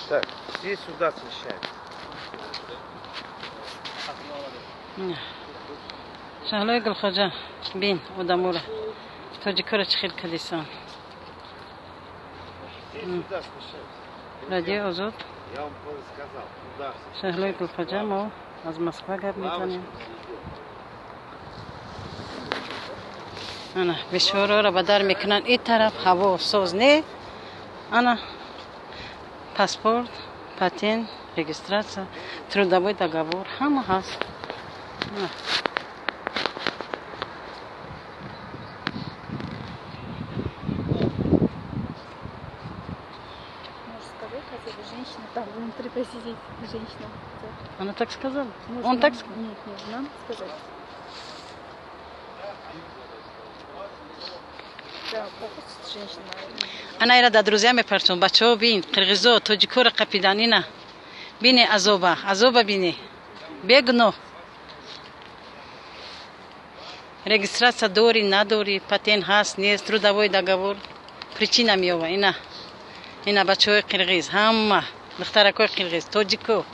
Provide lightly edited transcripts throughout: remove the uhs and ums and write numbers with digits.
Так, все сюда смещаются. Шаҳлои Гулхоҷа, бин одамура. Тоҷикора чӣ хел кадисан. Все сюда смещаются. Радиои Озод. Я вам сказал, куда все. Шаҳлои Гулхоҷа, мо аз Москва гап мезанем. Ана, бешорора ба дар мекунанд. Ин тараф ҳаво соз не. Ана, паспорт, патент, регистрация, трудовой договор, ҳама ҳаст. Ана. Можешь сказать, хотя бы женщина там внутри посидеть, женщина. Она так сказала? Может, Он так нам- сказал? Нет, нет, нам сказать. Да, попросит женщина. Ана ира да друзья мепартум. Бачаҳо бин, қирғизо, тоҷикоро қапидан ина. Бине азоба, азоба бине. Бегуноҳ. Регистрация дорӣ, надорӣ, патент ҳаст, нест, трудовой договор. Причина меёва ина. Ина бачаҳои қирғиз, ҳама духтаракои қирғиз, тоҷико,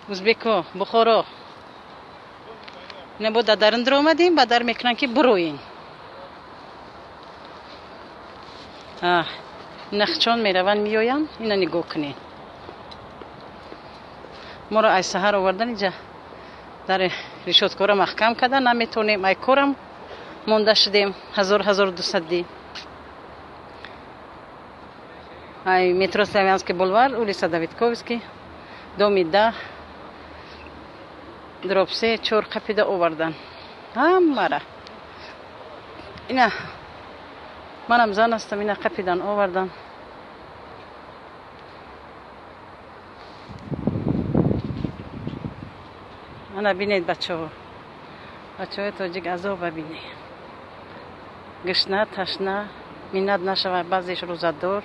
узбеко, бухоро. Ина бо дадарин омадем, ба дар мекунанд ки буроин. Нахчон мераванд, меоянд, ина нигоҳ кунед. Моро ай саҳар овардан инҷа дар решёткора маҳкам кардан, наметонем, ай корам монда шудем, ҳазор ҳазору дусадди. Ай метро Славянский бульвар, улица Давидковский, доми 10/3, чор қапида овардан. Ҳамара. Ина манам зан ҳастам, ина қапидан овардан. Ана бинед бачаҳо. Бачаҳои тоҷик азоба бине. Гушна, ташна, миннат нашавад, баъзеш рӯзадор.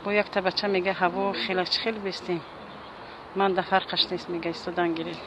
Бо якта бача мега ҳаво хела чӣ хел бестем. Ман да фарқаш нест, мега истодан гиред.